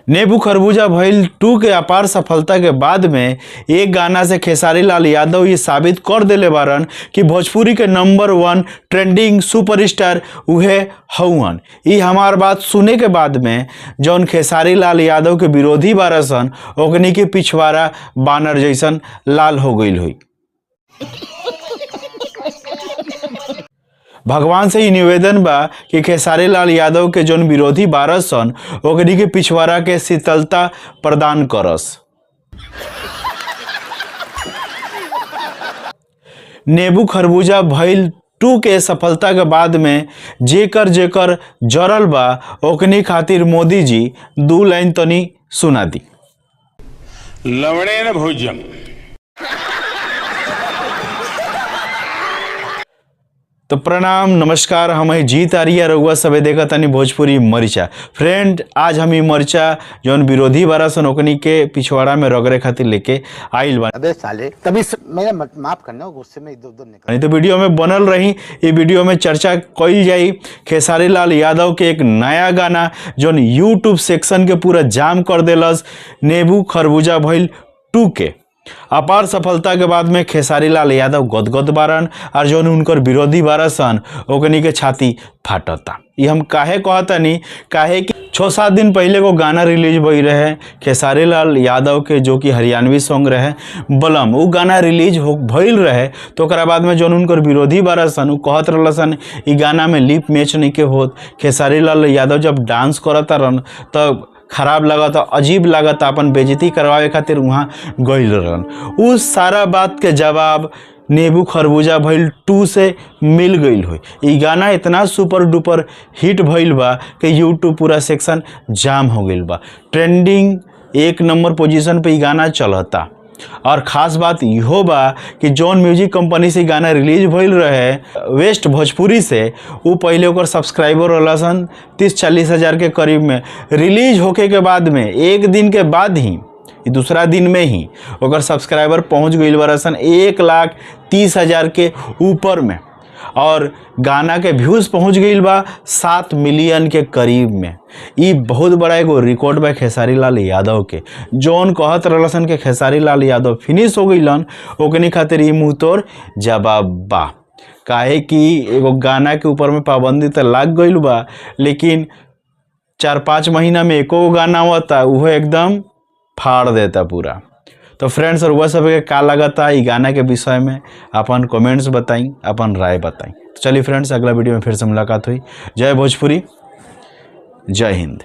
नेबू खरबूजा भइल 2 के अपार सफलता के बाद में एक गाना से खेसारी लाल यादव ये साबित कर देले बारन कि भोजपुरी के नंबर 1 ट्रेंडिंग सुपरस्टार उहे हउवन। ई हमार बात सुने के बाद में जौन खेसारी लाल यादव के विरोधी बारसन ओकनी के पिछवाड़ा बानर जैसन लाल हो गईल हुई। भगवान से ही निवेदन बा कि खेसारी लाल यादव के जौन विरोधी बारसन ओकनी के पिछवाड़ा के शीतलता प्रदान करस। नेबू खरबूजा भइल 2 के सफलता के बाद में जेकर जेकर जरल बा ओकनी खातिर मोदी जी 2 लाइन तनी सुना दी। लवणेन भोज्यम। तो प्रणाम नमस्कार, हम हैं जीत आर्या, रउआ सबे देखा तनी भोजपुरी मरीचा। फ्रेंड, आज हम ई मरीचा जौन विरोधी बारसन ओकनी के पिछवाड़ा में रगड़े खातिर लेके आइल बा। अबे साले, तभी मेरा माफ करना, गुस्से में इधर उधर निकल। नहीं तो वीडियो में बनल रही, ये वीडियो में चर्चा कइल जाई खेसारी लाल यादव के एक नया गाना जौन यूट्यूब सेक्शन के पूरा जाम कर देलस, नेबू खरबूजा भइल 2 के अपार सफलता के बाद में खेसारी लाल यादव गदगद बारन और जौन उनकर विरोधी बारसन ओकनी के छाती फाटता। ये हम काहे कहतनी, काहे कि 6-7 दिन पहले को गाना रिलीज भई रहे खेसारी लाल यादव के, जो कि हरियाणवी सॉन्ग रहे बलम, उ गाना रिलीज हो भइल रहे। तो ओकरा बाद में जौन उनकर विरोधी बारसन उ कहत रहलसन ई गाना में लिप मैच नहीं के होत। खेसारी लाल यादव जब डांस करता रहन तब खराब लगता, अजीब लगता, अपन बेइज्जती करवावे खातिर वहाँ गइल रहन। उस सारा बात के जवाब नेबू खरबूजा भइल 2 से मिल गइल होई। ई गाना इतना सुपर डुपर हिट भइल बा कि यूट्यूब पूरा सेक्शन जाम हो गइल बा। ट्रेंडिंग 1 नंबर पोजीशन पे ई गाना चलता। और ख़ास बात इहो बा कि जौन म्यूजिक कंपनी से गाना रिलीज भइल रहे वेस्ट भोजपुरी से, उ पहले ओकर सब्सक्राइबर रहलसन 30-40 हज़ार के करीब में। रिलीज होके के बाद में एक दिन के बाद ही दूसरा दिन में ही ओकर सब्सक्राइबर पहुंच गइल बारसन 1,30,000 के ऊपर में, और गाना के व्यूज़ पहुंच गइल बा 7 मिलियन के करीब में। ई बहुत बड़ा एगो रिकॉर्ड बा खेसारी लाल यादव के। जौन कहत रहलसन के खेसारी लाल यादव फिनिश हो गइलन, ओकनी खातिर ई मुँह तोड़ जवाब बा। काहे कि एगो गाना के ऊपर में पाबंदी तो लाग गइल बा, लेकिन 4-5 महीना में एको गाना आवता उहो एकदम फाड़ देता पूरा। तो फ्रेंड्स, और वह सब के का लगता ई गाना के विषय में अपन कमेंट्स बताई, अपन राय बताई। तो चलिए फ्रेंड्स, अगला वीडियो में फिर से मुलाकात हुई। जय भोजपुरी, जय हिंद।